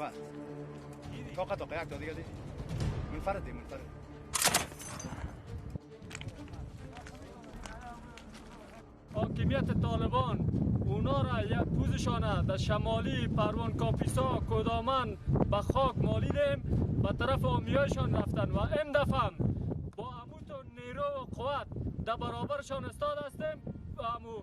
بس طاقه طاقه یک تا دیگه دی منفرد دی منفرد. حاکمیت طالبان اونا را یک پوزشانه در شمالی پروان کاپیسا کدامن به خاک مالیدیم، به طرف آمیایشان رفتن و این دفعه با اموت و نیرو و قوت در برابرشان استاد هستیم و امو